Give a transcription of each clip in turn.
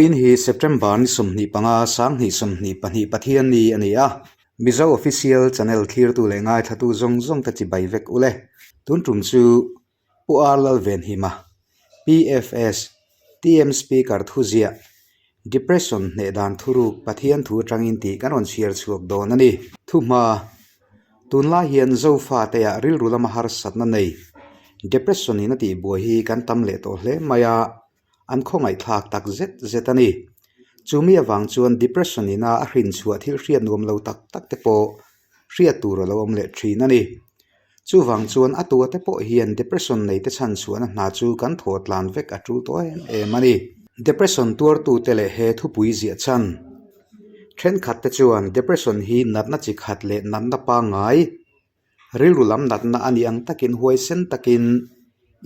Vawiin hi September ni 25 2022 Pathianni a ni a, Mizo Official Channel thlirtu leh ngaithlatu zawng zawng te chibai vek u le. Tun tum chu Pu R Lalvenhima, PFS, TM Speaker thuziah, Depression hneh dan thuruk Pathian thu atangin tih kan rawn chhiar chhuak dawn a ni. Thuhma, Tunlai hian Zofateah rilru lama harsatna nei, Depression in a tihbuai hi kan tam leh tawh hle mai a, an khawngaihthlak tak zet zet a ni. Chumi avang chuan depression ina a hrin chhuah thil hriat nuam lo tak tak te pawh hriat tur a lo awm leh thin a ni. Chuvang chuan a tua te pawh hian depression nei te chhan chhuahna hna chu kan thawh tlan vek a tul tawh em em a ni. Depression tuartute leh he thupui ziah chhan thenkhat te chuan depression hi natna chi khat leh natna pangngai Rilru lam natna a nih ang takin huaisen takin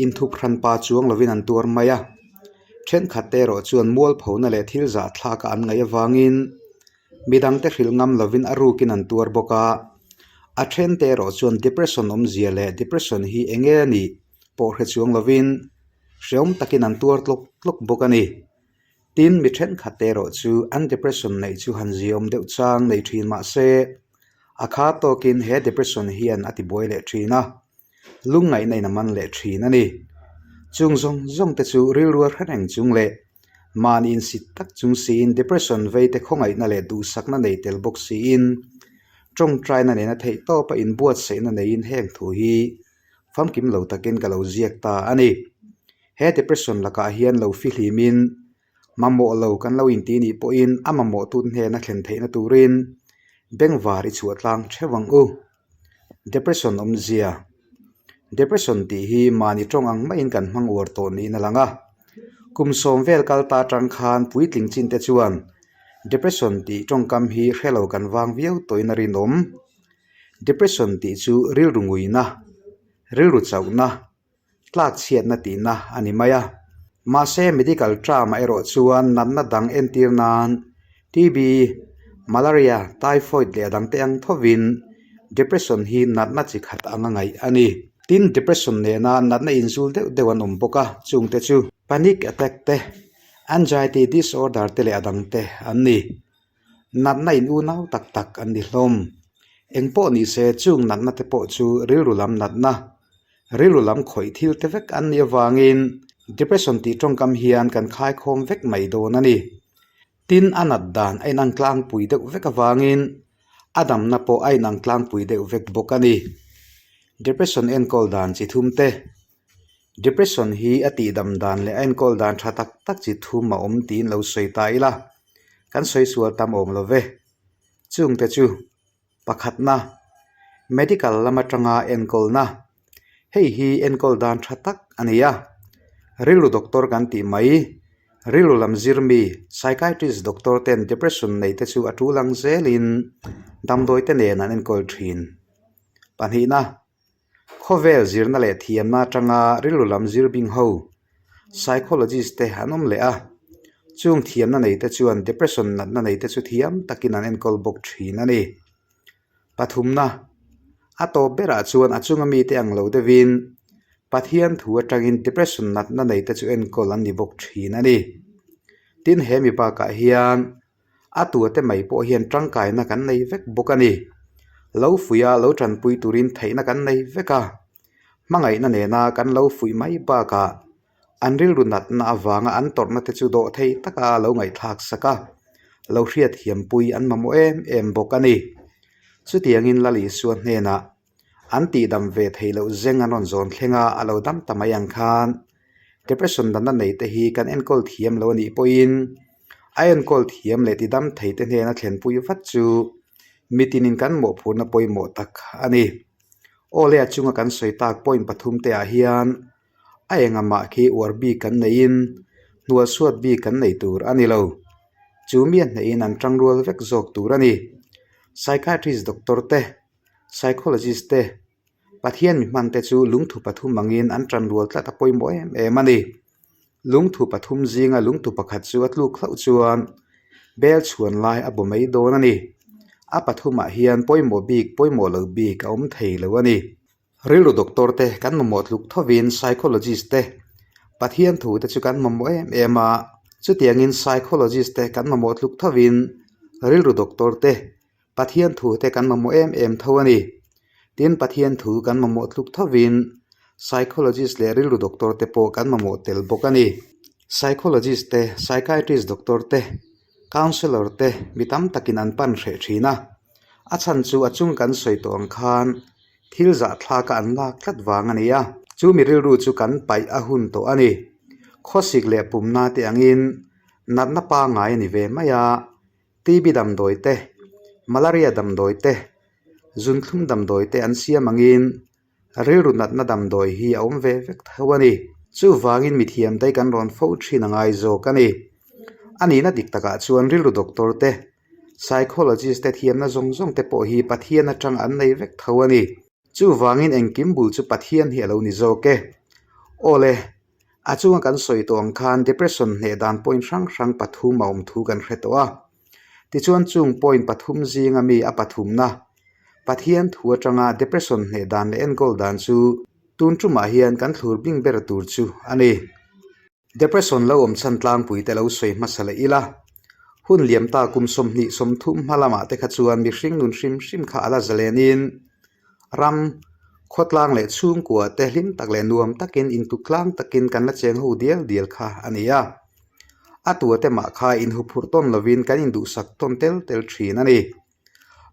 inthup hranpa chuang lovin an tuar mai a. Thenkhatte erawh chuan mualphona leh thil zahthlaka an ngaih avangin midangte hrilh ngam lovin a rukin an tuar bawk a. A thente erawh chuan depression awmzia leh depression hi eng nge a nih pawh hre chuang lovin hreawm takin an tuar tlawk tlawk bawk a ni. Tin, mi thenkhatte erawh chu an depression neih chu han ziaawm deuh chang nei thin mah se, a kha tawkin he depression hian a tibuai leh thin a, lungngaihna in a man leh thin a ni. Chung zawng zawng te chu rilru a hre reng chung leh mahni insit tak chung siin depression veite khawngaihna leh duhsakna nei tel bawk siin tawngtaina nena theihtawpa inbuatsaihna neiin heng thu hi famkim lo takin ka lo ziak ta a ni. He depression lakah hian lo fihlimin mamawh lo kan lo intih nih pawhin a mamawh tut hnena thlen theihna turin bengvar i chhuah tlang theuh ang u. Depression awmzia, Depression tih hi mahni tawng ang maiin kan hmang uar tawh niin a lang a. Kum sawm vel kal ta atang khan puitling chin te chuan depression tih tawngkam hi hre lo kan vang viau tawhin a rinawm. Depression tih chu rilru nguina, rilru chauhna, tlak chhiatna tihna a ni mai a. Mahse medical term-ah erawh chuan natna dang entir nan TB, malaria, typhoid leh a dangte ang thovin depression hi natna chi khat anga ngaih a ni. Tin, depression nena natna inzul deuh deuh an awm bawk a, chungte chu panic attack te, anxiety disorder te leh a dangte an ni. Natna in unau tak tak an ni hlawm. Engpawh ni se chung natna te pawh chu rilru lam natna, rilru lam khawih thil te vek an nih avangin depression tih tawngkam hian kan khaikhawm vek mai dawn a ni. Tin a nat dan a inang tlangpui deuh vek avangin a damna pawh a inang tlangpui deuh vek bawk a ni. Depression enkawl dan chi thum te. Depression hi a tihdam dan leh a enkawl dan tha tak tak chi thum a awm tiin lo sawi ta ila, kan sawi sual tam awm lo ve. Chungte chu, pakhatna, medical lam atanga enkawlna, hei hi enkawl dan tha tak a ni a, rilru doctor kan tih mai, rilru lam zir mi, psychiatrist doctor ten depression nei te chu a tul ang zelin damdawi te nen an enkawl thin. Pahnihna. Khawvel zirna leh thiamna atanga rilru lam zir bing ho, psychologist te an awm leh a. Chung thiamna nei te chuan depression natna nei te chu thiam takin an enkawl bawk thin a ni. Pathumna, a tawp berah chuan a chunga mite ang lo deuhin Pathian thu atangin depression natna nei te chu enkawl an ni bawk thin a ni. Tin, he mi bakah hian A tuate mai pawh hian tangkaina kan nei vek bawk a ni. Lo fuih a, lo tanpui turin theihna kan nei vek a. Hmangaihna nena kan lo fuih mai bakah an rilru natna avanga an tawrhna te chu dawh thei taka lo ngaihthlak sak a, lo hriatthiampui an mamawh em em bawk a ni. Chutiangin Lal Isua hnenah An tihdam ve theih loh zeng an rawn zawn thleng a, a lo dam ta mai ang khan depression danna nei te hi kan enkawl thiam lo a nih pawhin a enkawl thiam leh tidam thei te hnena thlenpui vat chu mitinin kan mawhphurhna pawimawh tak a ni. Aw le a chunga kan sawi tak point pathum te ah hian a engah mah khi uar bik kan neihin hnual suat bik kan nei tur a ni lo. Chu mi a hnehin an tangrual vek zawk tur a ni. Psychiatrist doctor te. Psychologist te, Pathian mi hman te chu lungthu pathum angin an tan rual tlat a pawimawh em em a ni. Lungthu pathum zinga lungthu pakhat chu a tluk hlauh chuan bel chhuan lai a bu mai dawn a ni. A pathumah hian pawimawh bik pawimawh lo bik a awm thei lo a ni. Rilru doctor te kan mamawh tluk thovin psychologist te, Pathian thu te chu kan mamawh em em a. Chutiangin psychologist te kan mamawh tluk thovin rilru doctor te, Pathian thu te kan mamawh em em tho a ni. Tin, Pathian thu kan mamawh tluk thovin psychologist leh rilru doctor te pawh kan mamawh tel bawk a ni. Psychologist te, psychiatrist doctor te, counsellor te mi tam takin an pan hreh thin a. A chhan chu a chung kan sawi tawh ang khan thil zahthlak a an lak tlat vang a ni a. Chu mi rilru chu kan paih a hun tawh a ni. Khawsik leh pumna te angin natna pangngai a ni ve mai a. TB damdawi te, malaria damdawi te, zunthlum damdawi te an siam angin rilru natna damdawi hi a awm ve vek tho a ni. Chuvangin mithiam te kan rawn fo thin a ngai zawk a ni. A nihna dik takah chuan rilru doctor te, psychologist te thiamna zawng zawng te pawh hi Pathian atang an nei vek tho a ni. Chuvangin engkim bul chu Pathian hi a lo ni zawk e. Awle, A chunga kan sawi tawh ang khan depression hneh dan point hrang hrang pathum a awm thu kan hre tawh a. Tichuan chung point pathum zinga mi a pathumna, Pathian thu atanga depression hneh dan leh enkawl dan chu tun tumah hian kan thlur bing ber tur chu a ni. Depression lo awm chhan tlangpui te lo sawi hmasa leh ila, hun liam ta kum 20 30 hma lamah te kha chuan mihring nun hrim hrim kha a la zalenin Ram, khawtlang leh chhungkua te hlim tak leh nuam takin intuktlang takin kan la cheng ho dial dial kha a ni a. A tua te mah kha inhuphurh tawn lovin kan induhsak tawn tel tel thin a ni.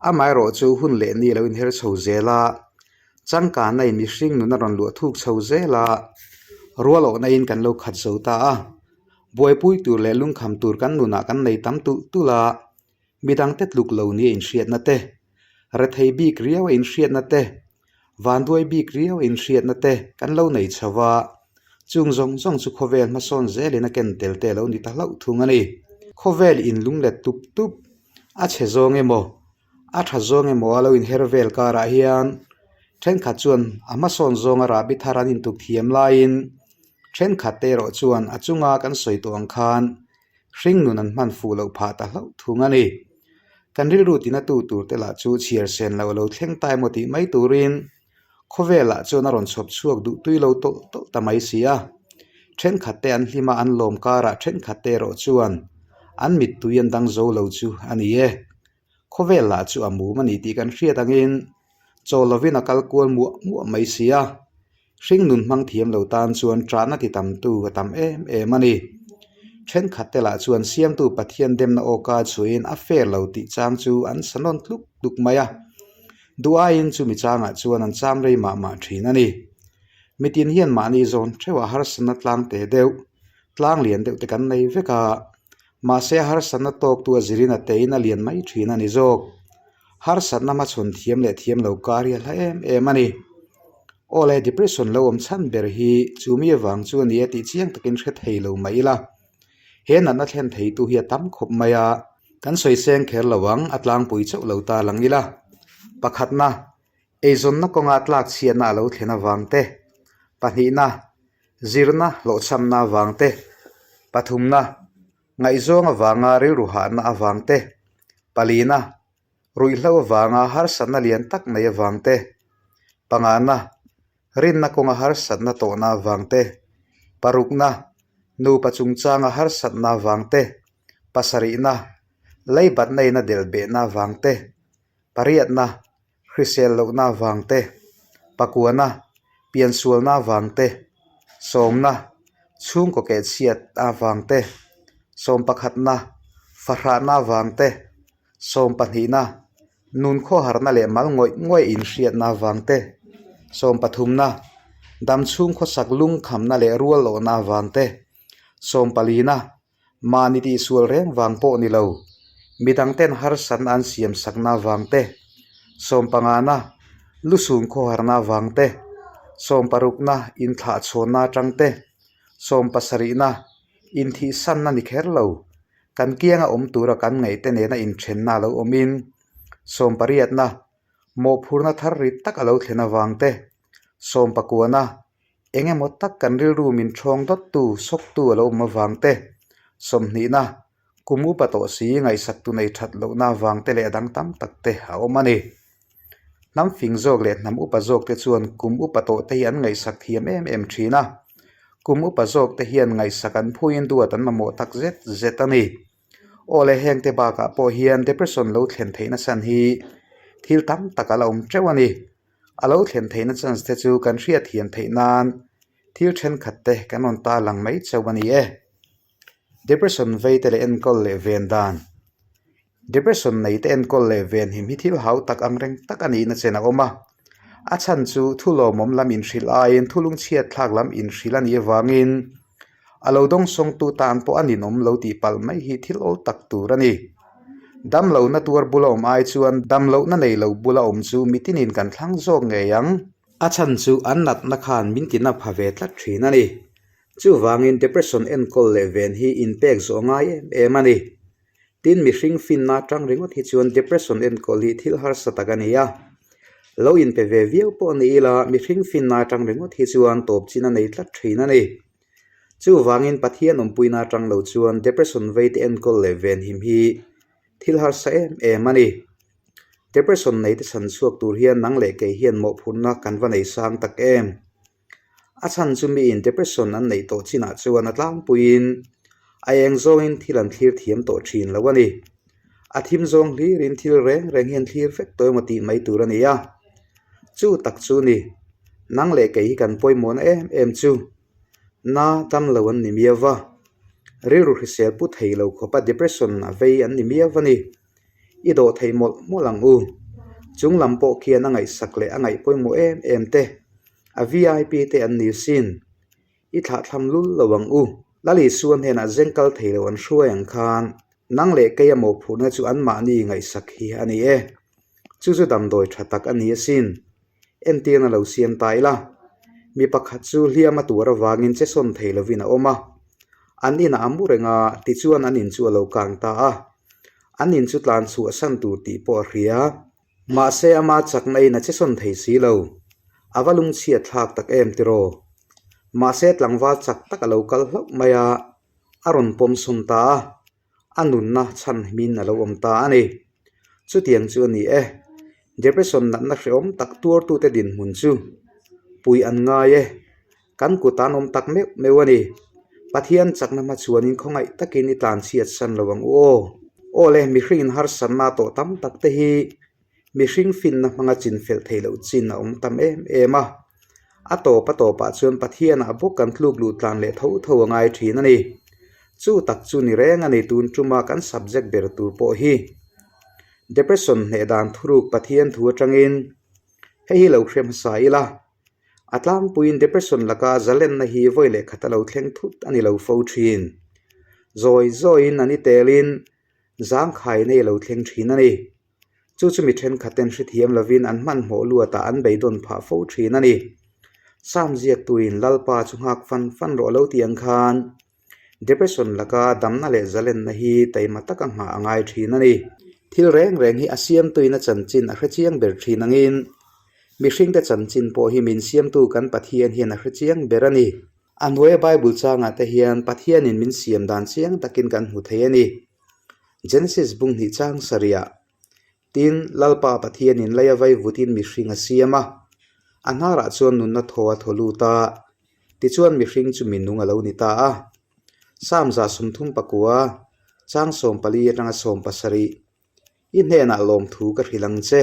Amaherawhchu hun leh ni lo inher chho zel a, changkanna in mihring nun a rawn luah thuk chho zel a, rualawhna in kan lo khat zo ta a. Buaipui tur leh lungkham tur kan nunah kan nei tam tulh tulh a, Midangte tluk lo nia inhriatna te, rethei bik riau a inhriatna te, vanduai bik riau a inhriatna te kan lo nei chho va, chung zawng zawng chu khawvel hmasawn zelin a ken tel te a lo ni ta hlauh thung a ni. Khawvel inlung let tup tup, a chhe zawng emaw, a tha zawng emaw a lo inher vel karah hian thenkhat chuan a hmasawn zawnga rahbi thar an intuk thiam laiin thenkhat te erawh chuan a chunga kan sawi tawh ang khan Hring nun an hman fuh loh phah ta hlauh thung a ni. Kan rilru tinatu tur te lah chu chhiar sen loh a lo thleng ta emaw tih mai turin khawvelah chuan a rawn chhawp chhuak duh tui lo tawlh tawlh ta mai si a. Thenkhat te an hlim a, an lawm karah thenkhat te erawh chuan an mittui an dang zo lo chu a ni e. Khawvel lah chu a mum a ni tih kan hriat angin chaw lovin a kal kual muah muah mai si a, hringnun hmang thiam lo tan chuan ṭahna ti tamtu a tam em em a ni. Ṭhenkhat te lah chuan Siamtu Pathian demna awka chhuiin a fair lo tih chang chu an sa nawn tluk tluk mai a, duh aiin chumi changah chuan an cham rei mah mah ṭhin a ni. Mitin hian mahni zawn ṭheuhah harsatna tlang te deuh, tlang lian deuh te kan nei vek a, Mahse a harsatna tawktu a zirin a teiin a lian mai thin a ni zawk. Harsatna hmachhawn thiam leh thiam lo kar hi a hla em em a ni. Aw le, depression lo awm chhan ber hi chu mi avang chu a ni e tih chiang takin hre thei lo mai ila. He natna thlen theitu hi a tam khawp mai a. Kan sawi seng kher lo ang, a tlangpui chauh lo ta lang ila. Pakhatna, eizawnna kawnga tlak chhiatna a lo thlen avang te. Pahnihna, Zirna hlawhchhamna avang te, pathumna, ngaihzawng avanga rilru hahna avang te, palina, ruihhlo avanga harsatna lian tak nei avang te, pangana, rinna kawnga harsatna tawhna avang te, parukna, nupa chungchanga harsatna avang te, pasarihna, leibatna ina delhbehna avang te, pariatna, hrisel lohna avang te, pakuana, piansualna avang te, sawmna, chhungkaw kehchhiat avang te, sawmpakhatna, fahrahna avang te, sawmpahnihna, nun khawharna leh mal ngawih ngawih inhriatna avang te, sawmpathumna, damchhung khawsak lungkhamna leh rualawhna avang te, sawmpalina, Mahni tihsual reng vang pawh ni lo, midangten harsatna an siam sakna avang te, sawmpangana, lusum khawharna avang te, sawmparukna, inthlahchhawnna atang te, sawmpasarihna, inthihsanna ni kher lo, kan kianga awm tura kan ngaihte nena inthenna a lo awmin, sawmpariatna, mawhphurna thar rit tak a lo thlen avang te, sawmpakuana, Eng emaw tak kan rilru min ṭhawng dawttu, sawktu a lo awm avang te, sawmhnihna, kum upa tawh si ngaihsaktu nei ṭhat lohna avang te leh a dang tam tak te a awm a ni. Hnam fing zawk leh hnam upa zawk te chuan kum upa tawh te hi an ngaihsak thiam em em ṭhin a. Kum upa zawk te hian ngaihsak an phuin duat an mamawh tak zet zet a ni. Aw le heng te bakah pawh hian depression lo thlen theihna chhan hi thil tam tak a la awm teuh a ni. A lo thlen theihna chance te chu kan hriatthiam theih nan thil thenkhat te kan rawn ta lang mai chauh a ni e. Depression vei te leh enkawl leh ven dan. Depression nei te enkawl leh ven him hi thil hau tak ang reng tak a nihna chen a awm a. A chhan chu thu lawmawm lam inhrilh aiin thu lungchhiat thlak lam inhrilh a nih avangin a lo dawngsawngtu tan pawh a ninawm lo tih palh mai hi thil awl tak tur a ni. Damlohna tuar bula awm ai chuan damlohna nei lo bula awm chu mitinin kan thlang zawk ngei ang. A chhan chu an natna khan min tina pha ve tlat thin a ni. Chuvangin depression enkawl leh ven hi inpek zawh ngai em em a ni. Tin, mihring finna atang ringawt hi chuan depression enkawl hi thil harsa tak a ni a. Lo inpe ve viau pawh ni ila mihring finna atang ringawt hi chuan tawp chin a nei tlat thin a ni. Chuvangin Pathian awmpuina atang lo chuan depression veite enkawl leh venhim hi thil harsa em em a ni. Depression neite chhan chhuak tur hian nang leh kei hian mawhphurhna kan va nei sang tak em. A chhan chu miin depression an neih tawh chinah chuan a tlangpuiin a eng zawngin thil an thlir thiam tawh thin lo a ni. A thim zawng hlirin thil reng reng hian thlir vek tawh emaw tih mai tur a ni a. Chu tak chu ni, nang leh kei hi kan pawimawhna em em chu na dam lo an ni miau va, rilru hrisel pu thei lo khawpa depression a vei an ni miau a ni. I dawh theih mawlh mawlh ang u. Chung lam pawh khian a ngaihsak leh a ngaih pawimawh em em te, a VIP te an ni sin. I thlahthlam lul lo ang u. Lal Isua hnenah zeng kal thei lo an hruai ang khan nang leh kei a mawhphurhna chu anmahni ngaihsak hi a ni e. Chu chu damdawi tha tak a ni asin. Entirna lo siam ta ila, mi pakhat chu hliam a tuar avangin che sawn thei lovin a awm a. An inah a mu reng a, tichuan an in chu a lo kang ta a. An in chu tlan chhuah san tur tih pawh a hria. Mahse ama chakna in a che sawn thei si lo. A va lungchhiat thlak tak em tiraw? Mahse tlangval chak tak a lo kal hlauh mai a, a rawn pawm sawn ta a. A nunna chhan hmin a lo awm ta a ni. Chutiang chu a ni e. Depression natna hrehawm tak tuartute dinhmun chu pui an ngai e. Kan kut an awm tak meuh meuh a ni. Pathian chakna hmachhuanin khawngaih takin i tlanchhiat san lo ang u aw. Aw le, mihringin harsatna tawh tam tak te hi mihring finna hmanga chin felh theih loh chin a awm tam em em a. A tawp a tawpah chuan Pathianah bawk kan tluk luh tlan leh tho tho a ngai thin a ni. Chu tak chu ni reng a ni tun tuma kan subject ber tur pawh hi. Depression hneh dan thuruk Pathian thu atangin hei hi lo hre hmasa ila. A tlangpuiin depression laka zalenna hi vawi leh khat a lo thleng thut a ni lo fo thin. Zawi zawiin a ni telin zangkhai nei a lo thleng thin a ni. Chu chu mi thenkhaten hrethiam lovin an hmanhmawh luatah an beidawn phah fo thin a ni. Sam ziaktuin Lalpa chu nghak fan fan rawh lo tih ang khan Depression laka damna leh zalenna hi taima taka nghah a ngai thin a ni. Thil reng reng hi a siamtuin a chanchin a hrechiang ber thin angin mihringte chanchin pawh hi min siamtu kan Pathian hian a hrechiang ber a ni. A hnuaia Bible changah te hian Pathianin min siam dan chiang takin kan hmu thei a ni. Genesis bung hnih chang sarihah Tin, Lalpa Pathianin lei a vai vutin mihring a siam a, a hnarah chuan nunna thaw a thaw lut a, tichuan mihring chu minung a lo ni ta a. Psalm 39, chang 14 atanga 17, I hnenah lawmthu ka hrilh ang che,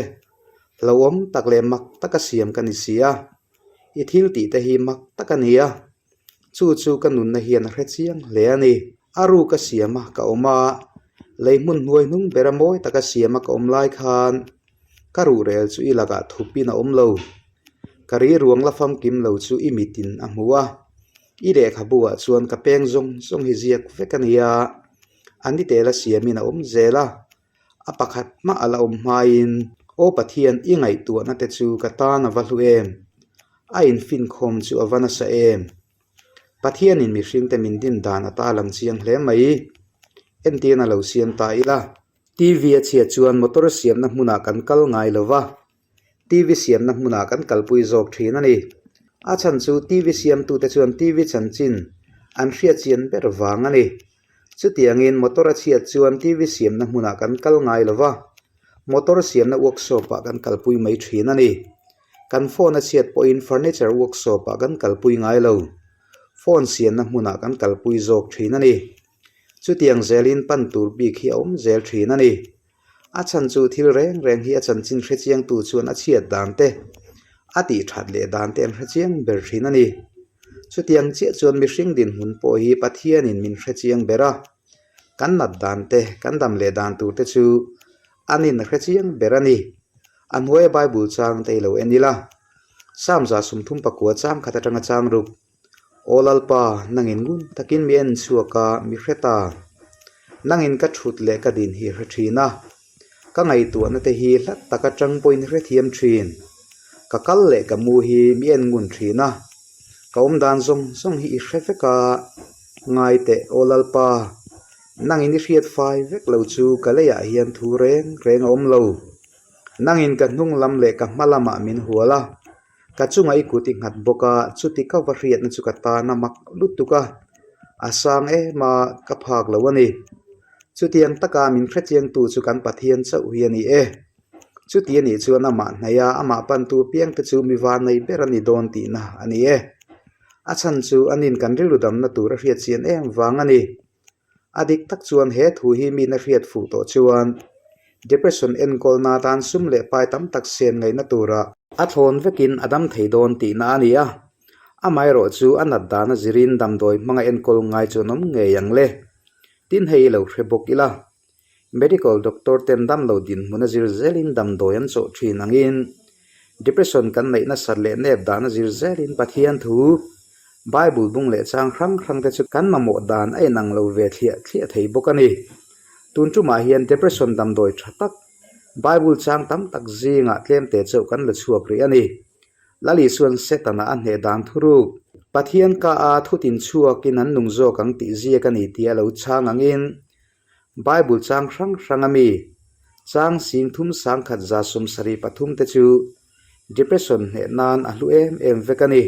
hlauhawm tak leh mak taka siam ka ni si a, i thil tih te hi mak tak a ni a, Chu chu ka nunna hian a hre chiang hle a ni. A ruk a siam a ka awm a, lei hmun hnuai hnung bera mawi taka siam a ka awm lai khan ka ruhrel chu i lakah thupin a awm lo. Ka ri ruang la famkim lo chu i mitin a hmu a, i lehkhabu ah chuan ka peng zawng zawng hi ziak vek a ni a, a ni tela siamin a awm zel a, a pakhat hmah a la awm hmain Aw Pathian i ngaihtuahna te chu ka tan a va hlu em? A infinkhawm chu a va nasa em? Pathianin mihringte min din dan a ta lang chiang hle mai. Entirna lo siam ta ila. TV a chhiat chuan motor siamna hmunah kan kal ngai lo va, TV siamna hmunah kan kalpui zawk thin a ni. A chhan chu TV siamtute chuan TV chanchin an hriatchian ber vang a ni. Chutiangin motor a chhiat chuan TV siamna hmunah kan kal ngai lo va, motor siamna workshop-ah kan kalpui mai thin a ni. Kan phone a chhiat pawhin furniture workshop-ah kan kalpui ngai lo. Phone siamna hmunah kan kalpui zawk thin a ni. Chutiang zelin pan tur bik hi a awm zel thin a ni. A chhan chu thil reng reng hi a chanchin hrechiangtu chuan a chhiat dan te, a tih that leh dan te an hrechiang ber thin a ni. Chutiang chiah chuan mihring dinhmun pawh hi Pathianin min hrechiang ber a, kan nat dan te, kan dam leh dan tur te chu anin a hrechiang ber a ni. A hnuaia Bible chang te i lo en ila, Psalm 34 chang khat atanga chang ruk. Aw Lalpa, nangin ngun takin mi en chhuak a, mi hre ta. Nangin ka thut leh ka din hi hre thin a, ka ngaihtuahna te hi hlat tak atang pawhin hre thiam thin. Ka kal leh ka mu hi mi en ngun thin a, ka awm dan zawng zawng hi i hre vek a, ngai teh Aw Lalpa, nangin i hriat fai vek lo chu ka leiah hian thu reng reng a awm lo. Nangin ka hnung lam leh ka hma lamah min hual a, Ka chungah i kut i nghat bawk a, chuti ka va hriatna chu ka tan a mak lutuk a, a sang em a, ka phak lo a ni. Chutiang taka min hrechiangtu chu kan Pathian chauh hi a ni e. Chuti a nih chuan amah hnaih a, amah pantu piangte chu mi vannei ber a ni dawn tihna a ni e. A chhan chu anin kan rilru damna tur a hriatchian em vang a ni. A dik tak chuan he thu hi mina hriat fuh tawh chuan depression enkawlna atan sum leh pai tam tak sen ngaihna tura a thlawn vekin a dam thei dawn tihna a ni a. Amaherawh chu a nat dana zirin damdawi hmanga enkawl ngai chu an awm ngei ang le. Tin hei lo hre bawk ila. Medical doctor ten damlo dinhmun a zir zelin damdawi an chawh thin angin depression kan neih nasat leh nep dan a zir zelin Pathian thu Bible bung leh chang hrang hrang te chu kan mamawh dan a inang lo ve thliah thliah thei bawk a ni. Tun tumah hian depression damdawi tha tak Bible chang tam tak zingah tlemte chauh kan la chhuak rih a ni. Lali chuan Setana a hneh dan thuruk, Pathian ka a thutin chhuakin an nung zawk ang tih ziak a ni tia lo chhang angin Bible chang hrang hrang a mi, chang 30 173 te chu depression hneh nan a hlu em em vek a ni.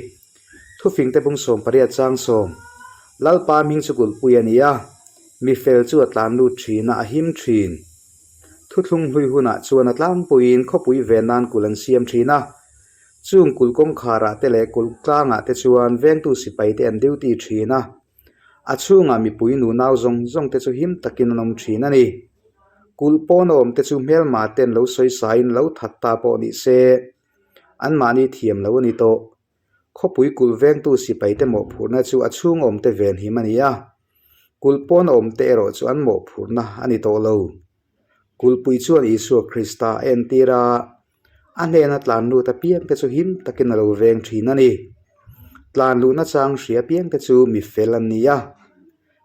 Thufing te bung 18 chang 10, Lalpa hming chu kulhpui a ni a, mi fel chu a tlan lut thin a, a him thin. Thuthlung hlui hunah chuan a tlangpuiin khawpui ve nan kulh an siam thin a, chung kulh kawngkharah te leh kulh tlangah te chuan vengtu sipai te an duty thin a. A chhungah mipui nunau zawng zawng te chu him takin an awm thin a ni. Kulh pawn a awm te chu hmelma ten lo sawisaiin lo that ta pawh ni se, anmahni thiam lo a ni tawh. Khawpui kulh vengtu sipai te mawhphurhna chu a chhung awm te venhim a ni a, kulh pawn a awm te erawh chu an mawhphurhna a ni tawh lo. Kulhpui chuan Isua Krista a entir a, A hnena tlan lut apiangte chu him takin a lo veng thin a ni. Tlan luhna chang hria apiangte chu mi fel an ni a,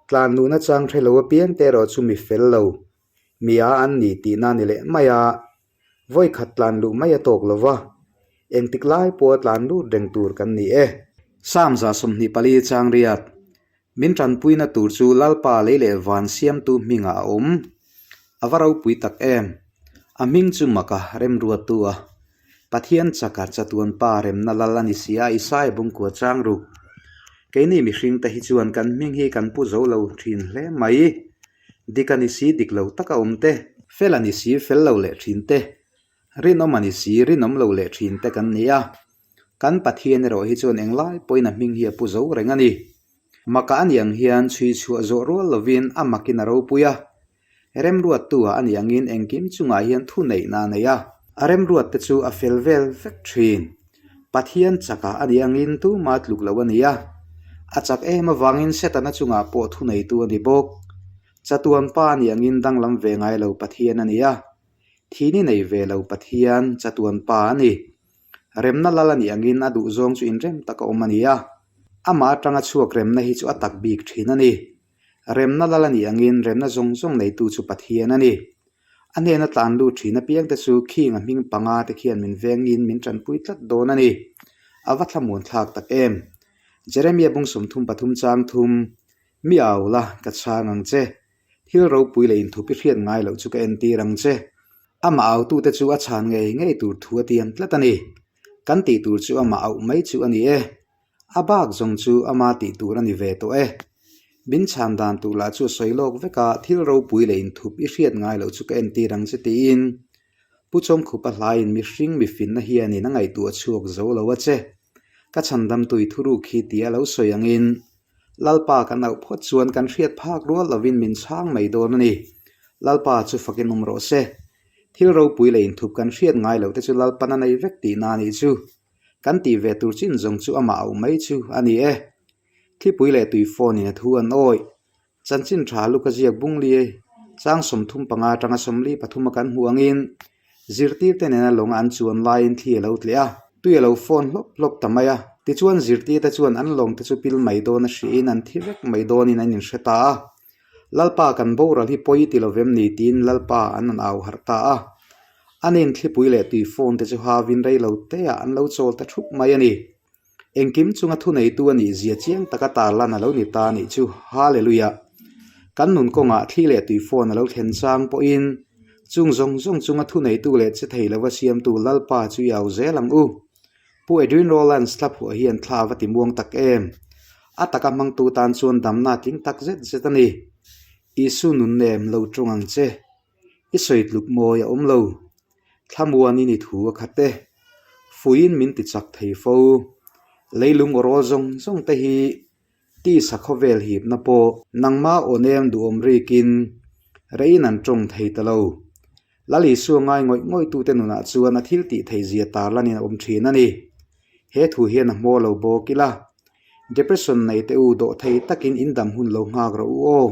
tlan luhna chang hre lo apiangte erawh chu mi fel lo, mi a an ni tihna a ni leh mai a. Vawi khat tlan luh mai a tawk lo va, engtik lai pawha tlan lut reng tur kan ni e. Psalm 24 chang riat, Min tanpuina tur chu Lalpa lei leh van siamtu hmingah a awm. A va ropui tak em! A hming chu maka remruattu a. Pathian chaka chatuan pa remna lal a ni si a, Isaia bungkua chang ruk. Keini mihringte hi chuan kan hming hi kan pu zo lo thin hle mai. Dik a ni si dik lo taka awm te, fel a ni si fel lo leh thin te, rinawm a ni si rinawm lo leh thin te kan ni a. Kan Pathian erawh hi chuan englai pawhin a hming hi a pu zo reng a ni. Maka a ni ang hian chhui chhuah zawh rual lovin a makin a ropui a. Remruattu-ah a ni angin engkim chungah hian thu neihna a nei a. A remruatte chu a fel vel vek thin. Pathian chakah a ni angin tuma tluk lo a ni a. A chak em avangin Setana chungah pawh thu neitu a ni bawk. Chatuan pa a ni angin danglam ve ngai lo Pathian a ni a. Thini nei ve lo Pathian chatuan pa a ni. Remna lal a nih angin a duhzawng chu inrem tak a awm a ni a, amah atanga chhuak remna hi chu a tak bik thin a ni. Remna lal a nih angin remna zawng zawng neitu chu Pathian a ni. A hnena tlan lut thin apiangte chu khing a hming panga te khian min vengin min tanpui tlat dawn a ni. A va thlamuan thlak tak em! Jeremia bung 33 chang thum, Mi au la, ka chhang ang che. Thil ropui leh inthup i hriat ngai loh chu ka entir ang che. Amah autute chu a chhan ngei ngei tur thu a tiam tlat a ni. Kan tih tur chu amah auh mai chu a ni e. A bak zawng chu ama tih tur a ni ve tawh e. Min chhan dan tur lah chu a sawi lawk vek a, thil ropui leh inthup i hriat ngai loh chu ka entir ang che tiin Pu Chawngkhupa hlaiin mihring mifinna hianin a ngaihtuah chhuak zo lo a che. Ka chhandamtui thuruk hi tia lo sawi angin. Lalpa kan auh phawt chuan kan hriat phak rual lovin min chhang mai dawn a ni. Lalpa chu fakin awm rawh se. Thil ropui leh inthup kan hriat ngai loh te chu Lalpan a nei vek tihna a nih chu. Kan tih ve tur chin zawng chu amah auh mai chu a ni e. Thlipui leh tui phone in a thu an awih. Chanchin tha Luka ziak bungli chang 35 atanga 43 a kan hmuh angin zirtirte nena lawng an chuan laiin thli a lo tleh a, tui a lo phone hlawp hlawp ta mai a. Tichuan zirtirte chuan an lawngte chu pil mai dawn a hriain an thi vek mai dawnin an inhre ta a. Lalpa kan boral hi pawi ti lovem ni tiin Lalpa an an au harh ta a. Anin thlipui leh tui phone te chu havin rei lo teah an lo chawl ta thup mai a ni. Engkim chunga thuneitu a nih zia chiang taka tarlan a lo ni ta anih chu. Hallelujah! Kan nun kawngah thli leh tui phone a lo thlen chang pawhin chung zawng zawng chunga thuneitu leh che thei lova siamtu Lalpa chu i au zel ang u. Pu Edwin Rowlands thla phuah hian thla a va ti muang tak em! A taka hmangtu tan chuan damna a tling tak zet zet a ni. Isu nun nem lo tawng ang che. I sawi tluk mawi a awm lo. Thlamuanin i thu a khat e. Fuiin min ti chak thei fo. Leilung aw rawl zawng zawng te hi tisa khawvel hipna pawh nangma aw nem duhawm rikin reiin an tawng thei ta lo. Lal Isua ngai ngawih ngawihtute nunah chuan a thil tih theih zia tarlanin a awm thin a ni. He thu hian a hmaw lo bawk ila. Depression nei te u dawh thei takin in dam hun lo nghak rawh u aw.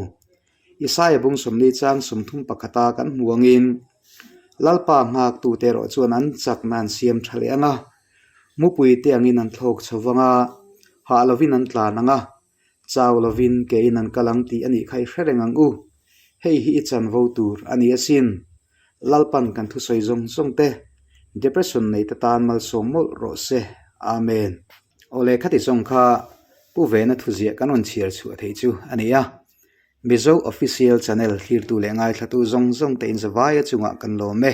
Isaia bung 40 chang 31 a kan hmu angin Lalpa nghaktute erawh chuan an chakna an siam tha leh ang a, mupuite angin an thlawk chho vang a, hah lovin an tlan ang a, chau lovin kein an kal ang tih a nih kha i hre reng ang u. Hei hi i chanvo tur a ni asin. Lalpan kan thusawi zawng zawng te, depression nei te tan malsawm mawlh rawh se. Amen. Awle khati zawng kha Pu Vena thuziah kan rawn chhiar chhuah theih chu a ni a. Mizo Official Channel thlirtu leh ngaithlatu zawng zawng te inzavaia chungah kan lawm e.